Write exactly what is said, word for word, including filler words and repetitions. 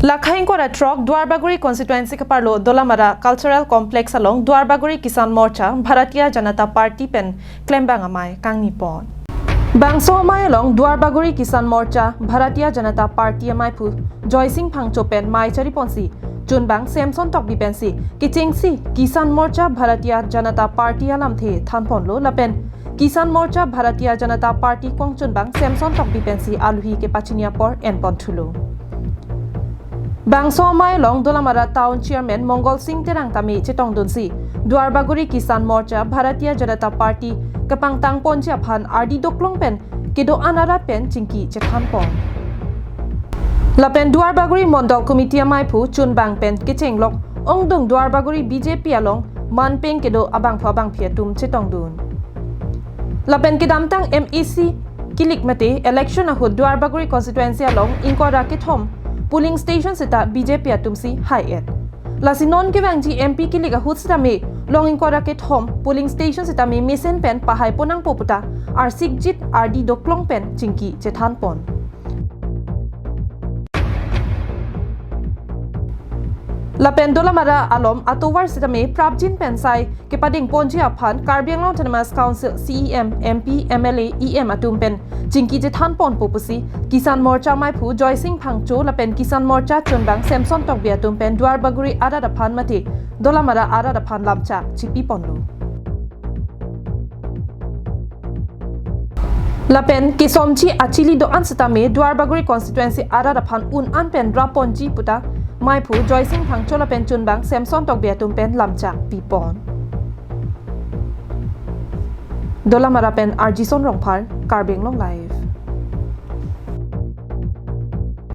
Lakhai ingkoi ra throk Duarbagori constituency keparlo Dolamara Cultural Complex along Duarbagori Kisan Morcha Bharatiya Janata Party pen klembang amei kangni pon. Bangso amei along Duarbagori Kisan Morcha Bharatiya Janata Party ameiphu Joysing Phangcho pen mei chari ponsi chunbang Samson Tokbi pensi kechengsi Kisan Morcha Bharatiya Janata Party alamthe than ponlo lapen Kisan Morcha Bharatiya Janata Party kongchunbang Samson Tokbi pensi aluhi kepachini apor en pon thulo. Bangso amei along Dolamara Town Chairman Mongol Sing Terang tame chetongdunsi Duarbagori Kisan Morcha Bharatiya Janata Party kepangtang ponji aphan ardi doklong pen kedo-an arat pen chingki chethan pon. Lapen Duarbagori Mondol Committee ameiphu chunbang pen kechenglok ongdung Duarbagori B J P along manpeng kedo abangphu abangphi atum chetongdun. Lapen kedamtang M A C kilik mate election ahut Duarbagori constituency along ingkoi ra kethom polling station seta B J P atumsi hai-et. Lasi non kevangji M P kilik ahut sitame long ingkoi ra kethom polling station sitame mesen pen pahai pon nangpo puta arsikjit ardi doklong pen chingki chethan pon. Lapen Dolamara alom atovar sitame prapjin pen sai kepading ponji aphan Karbi Anglong Autonomous Council C E M, M P, M L A, E M atum pen chingki chethan ponpo pusi Kisan Morcha ameiphu Joysing Phangcho lapen Kisan Morcha chunbang Samson Tokbi atum pen Duarbagori arat aphan mate Dolamara arat aphan lamchak chipi ponlo. Lapen kesomji achili do-an sitame Duarbagori constituency arat aphan un-an pen rap ponji puta ameiphu Joysing Phangcho lapen chunbang Samson Tokbi atum pen lamchak pi pon. Dolamara pen Arjison Rongphar, Karbi Anglong Live.